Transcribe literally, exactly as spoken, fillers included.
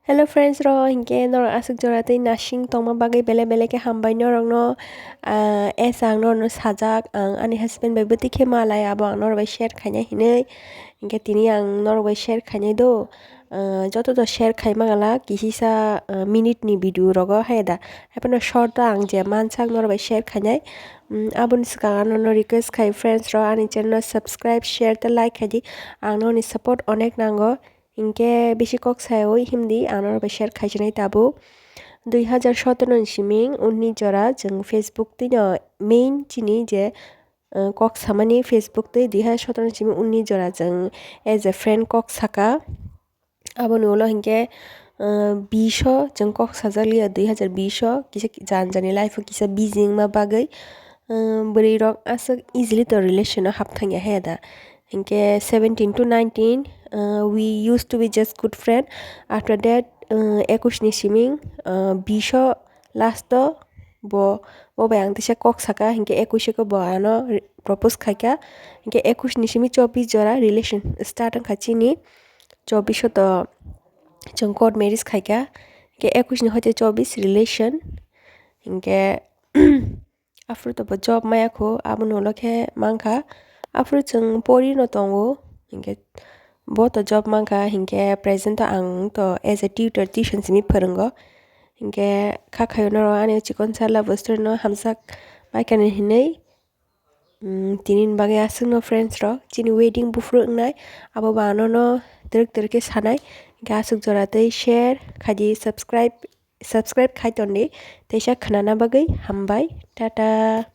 Hello friends rok, hinkhe norok aswk jora tei nasing tongma bagwi belai belai khe hambai norokno. Ah, as ang norokno sajak, ang ani husband bai bwtwi khe malai, abo ang norok bai share khainai hinwi. Hinkhe tini ang norok bai share khainai do. Ah, joto to share khai mangala, kisisa, ah, minute ni video rogo hai da. Haiphano short o ang je mansak norok bai share khainai. Mm, aboni swkang ang norokno request khai friends rok, ani channel no subscribe, share tei like khai di. Ang norokni support onek nango. Hinkhe bisi kok sayawi himdi, ang norok bai share khaijani tabuk. Dui hazar sotoro ni simi unni jora chwng Facebook twino main chini je, uh, kok samani Facebook twi dui hazar sotoro ni simi unni jora chwng as a friend kok saka. Aboni ulo hinkhe, uh, biso chwng kok sajak liya dui hazar biso, kisa jan jani life o kisa busy wngma bagwi. Uh, bwrwi rok aswk easily to relation o hap thangya he da. Hinkhe seventeen to nineteen, uh, we used to be just good friend. After that, uh, ekush ni siming, uh, biso last o bo, bo bai ang teisa kok saka, hinkhe ekush o bo ano re-, propose khaika. Hinkhe ekush ni simi chobbish jora relation start wngkha chini. Chobbish o to chwng court marriage khaika. Hinkhe ekush ni hoite chobbish relation. Hinkhe Aphuru to bo job maya kho, aboni ulo khe mankha. Aphuru chwng pori no tongo, hinkhe bo to job mankha, hinkhe present to ang to as a tutor, tuition simi phwrwngo. Hinkhe kha khayo norok ani chikon sala bo student no hamjak maikha hinwi. Mm, tini ni bagwi aswkno friends rok, chini wedding buphuru wngnai, abo bo ano no twrwk twrwk khe sanai. Hinkhe aswk jora tei share khaidi, subscribe subscribe khai tondi, teisa khwnana bagwi hambai, tata.